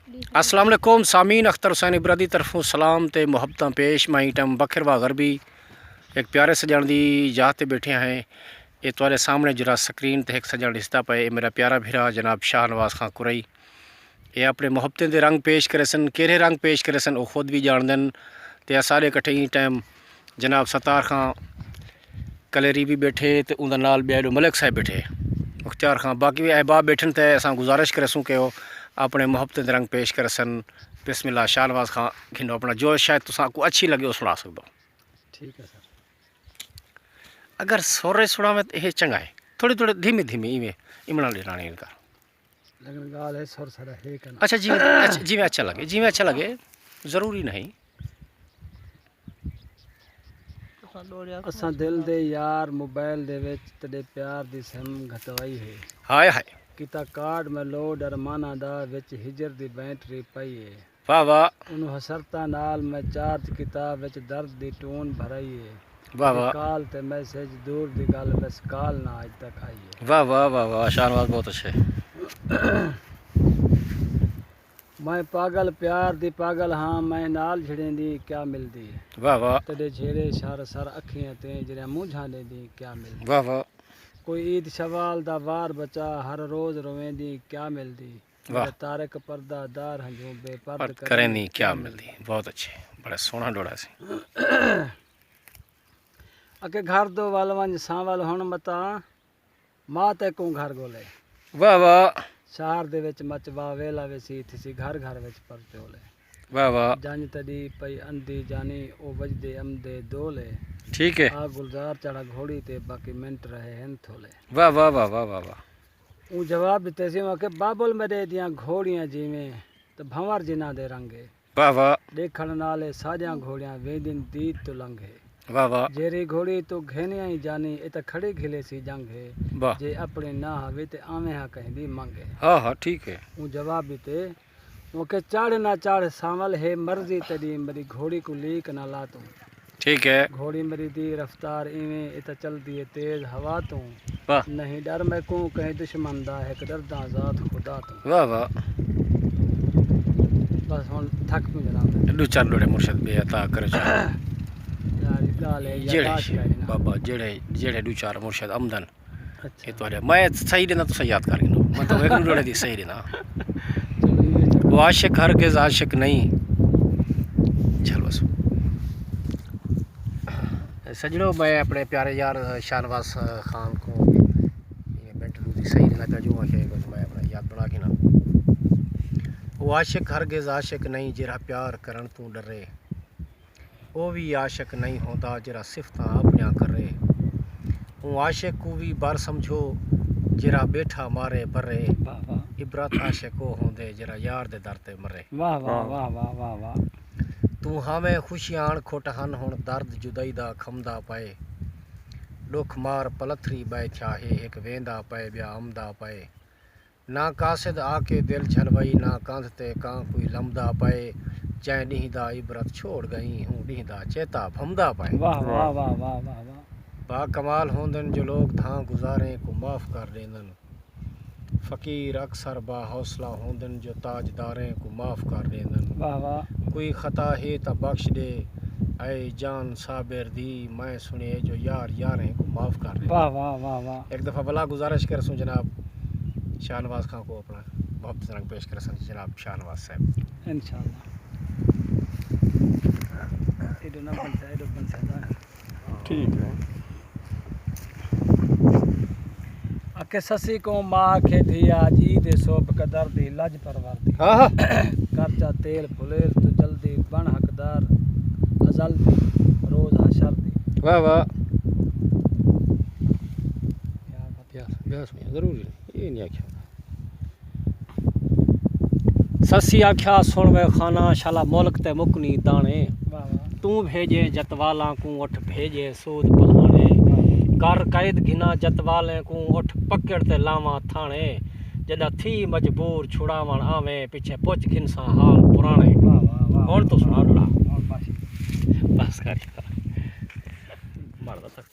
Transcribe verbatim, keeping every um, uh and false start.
السلام علیکم سامعین، اختر حسین ابرادی طرفوں سلام تے محبتاں پیش۔ میں ایں ٹائم بکھروا غربی ایک پیارے سجݨ دی جاہ تے بیٹھے ہیں۔ اے تہاݙے سامݨے جیڑھا سکرین تے ہک سجݨ ݙسدا پئے، اے میݙا پیارا بھرا جناب شاہ نواز خان قرئی۔ اے اپݨے محبتیں دے رنگ پیش کریسن، کیرھے رنگ پیش کریسن او خود وی ڄاݨدن۔ تے اساݙے کٹھے ایں ٹائم جناب ستار خان کلیری وی بیٹھے تے اوندا نال ٻیا ایݙو ملک صاحب بیٹھے، مختیار خان، باقی وی احباب بیٹھن۔ تے اساں گزارش کریسوں کہ او اپݨے محبتیں دے رنگ پیش کریسن۔ بسم اللہ شاہ نواز خان، گھنو اپݨا جو شاید تساں کوں اچھی لڳے او سݨا سڳدو۔ ٹھیک ہے سر۔ اگر سر سݨاویں تے اے چنڳا ہے، تھوڑی تھوڑی دھیمی دھیمی ایویں امڑا ݙیݨا نہیں کر۔ لیکن ڳالھ ہے سر ساݙا ہے کنا۔ اچھا جی، اچھا جیویں اچھا لڳے، جیویں اچھا لڳے، ضروری نہیں۔ اساں دل دے یار موبائل دے وچ تیݙے پیار دی سم گھتوائی ہے۔ ہائے ہائے۔ کیتا کارڈ میں لوڈ ارماناں دا، وچ ہجر دی بیٹری پئی ہے۔ واہ واہ۔ اونوں حسرتاں نال میں چارج کیتا، وچ درد دی ٹون بھرائی ہے۔ واہ واہ۔ کال تے میسج دور دی ڳالھ، مس کال نہ اڄ تک آئی ہے۔ واہ واہ واہ واہ، شاہ نواز بہت اچھے۔ میں پاگل پیار دی پاگل ہاں، میں نال جھڑیندی کیا ملدی ہے۔ واہ واہ۔ تیݙے جھیڑے شر سر اکھیں تے جیڑھیاں مونجھاں ݙیندی کیا ملدی۔ واہ واہ۔ کوئی عید شوال دا وار بچا، ہر روز رویندی کیا ملدی۔ واہ۔ میݙے طارق پردہ دار ہنجوں بے پرد پرد کریندی کیا ملدی۔ بہت اچھے، بڑا سوہݨا ݙوہڑا سی۔ اکھے گھر دو ول ونڄ سانول ہݨ متاں، ماء تیکوں گھر ڳولے۔ واہ واہ۔ شہر دے وچ مچ واہ ویلا ویسی، تھیسی گھر گھر وچ پرچولے۔ واہ واہ۔ جنڄ تیݙی پئی اندھی جانی، او وڄدے امدے دولے۔ ٹھیک ہے۔ آ گلزار چڑھا گھوڑی تے، باقی منٹ رہے ہن تھولے۔ واہ واہ واہ واہ واہ واہ۔ اوں جواب ݙتے سی، اوں آکھے، بابل میݙے دیاں گھوڑیاں جیویں، تے بھنور جنہاں دے رنگ ہے۔ واہ واہ۔ ݙیکھݨ نال اے ساݙیاں گھوڑیاں ویندین دید توں لنگھ ہے۔ واہ واہ۔ جیڑھی گھوڑی توں گھن آئیں جانی، اے تاں کھڑی گھلیسی جنگ ہے۔ واہ۔ جے اپݨی نہ ہاوی تے آویں ہا کہیں دی منگ ہے۔ ہاں ہاں، ٹھیک ہے۔ اوں جواب ݙتے، اوں آکھے چڑھ نہ چڑھ سانول ہے مرضی تیݙی، میݙی گھوڑی کوں لیک نہ لا توں۔ ٹھیک ہے۔ گھوڑی میݙی دی رفتار ایویں، اے تاں چلدی ہے تیز ہوا توں۔ واہ۔ نہیں ݙر میکوں کہیں دشمن دا، ہک ݙرداں ذات خدا توں۔ واہ واہ۔ بس ہݨ تھک پڄݨا۔ ݙو چار ݙوہڑے مرشد ٻئے عطا کرو چا۔ یار، اے ڳالھ ہے، جیڑھے یادداشت کائنی نا۔ بابا، جیڑھے، جیڑھے ݙو چار مرشد آمدن، اچھا۔ اے تہاݙے، میں صحیح ݙیندا، تساں یاد کر گھنو۔ میں تہاکوں ہک ݙوہڑے دی صحیح ݙیندا۔ چلو، اے چلو۔ او عاشق ہرگز عاشق نہیں۔ چلو بس۔ سڄݨو، میں اپݨے پیارے یار شاہ نواز خان کوں اے منٹ ݙو دی صحیح ݙیندا پیا جو آکھے، میں اپݨا یاد بݨا گھناں۔ او عاشق ہرگز عاشق نہیں، جیڑھا پیار کرݨ توں ݙرے۔ او وی عاشق نئیں ہوندا جیڑھا صفتاں اپݨیاں کرے۔ اوں عاشق کوں وی بر سمجھو جیڑھا ٻیٹھا مارے برے۔ واہ واہ۔ عبرت عاشق او ہوندے جیڑھا یار دے در تے مرے۔ واہ واہ، واہ۔ واہ واہ واہ واہ۔ توں ہاویں خوشیاں اݨ کھٹ ہن ہݨ درد جدائی دا کھمدا پئے۔ ݙکھ مار پلتھری ٻئے تھیا ہے، ہک ویندا پئے ٻیا امدا پئے۔ نہ قاصد آ کے دل جھلوئی، نہ کندھ تے کاں کوئی لمدا پئے۔ جئیں ݙینہہ دا عبرت چھوڑ ڳئیں، اوں ݙینہہ دا چیتا بھمدا پئے۔ واہ، واہ، واہ۔ با کمال ہوندن جو لوک دھاں گزاریں کوں معاف کر ݙیندن۔ فقیر اکثر با حوصلہ ہوندن جو تاجداریں کوں معاف کر ݙیندن۔ واہ، واہ۔ کوئی خطا ہے تاں بخش ݙے، اے جان صابر دی، میں سݨیے جو یار یاریں کوں معاف کر ݙیندن۔ واہ، واہ، واہ، واہ۔ ہک دفعہ ولا گزارش کریسوں جناب شاہ نواز خان کوں اپݨا محبت رنگ پیش کریسن جناب شاہ نواز صاحب۔ انشاءاللہ۔ ایݙو نہ بݨسے، ایݙو بݨسے تاں۔ ٹھیک ہے۔ اکھے سسی کوں ماء آکھے دھی آج عید ہے، سوبھ قدر دی لج پرور دی۔ ہاں ہاں۔ خرچہ تیل پھلیل توں جلدی، بݨ حقدار ازل دی، روز حشر دی۔ واہ واہ۔ کیا بات۔ ٻیا، ٻیا سݨیا، ضروری نہیں، اے نہیں آکھیا۔ سسی آکھیا، سݨ وے خانہ، شالا ملک تے مکنی داݨے۔ واہ واہ۔ توں بھیڄے جتوالاں کوں، اٹھ بھیڄے سود پلہاݨے۔ واہ واہ۔ کر قید گھناں جتوالیں کوں، اٹھ پکڑ تے لاواں تھاݨے۔ جݙاں تھی مجبور چھڑاوݨ آویں، پچھے پچھ گھنساں حال پراݨے۔ واہ واہ واہ۔ ہݨ توں سݨا ݙوہڑا۔ ہݨ بس۔ بس کر یار۔ مڑ دا تخت۔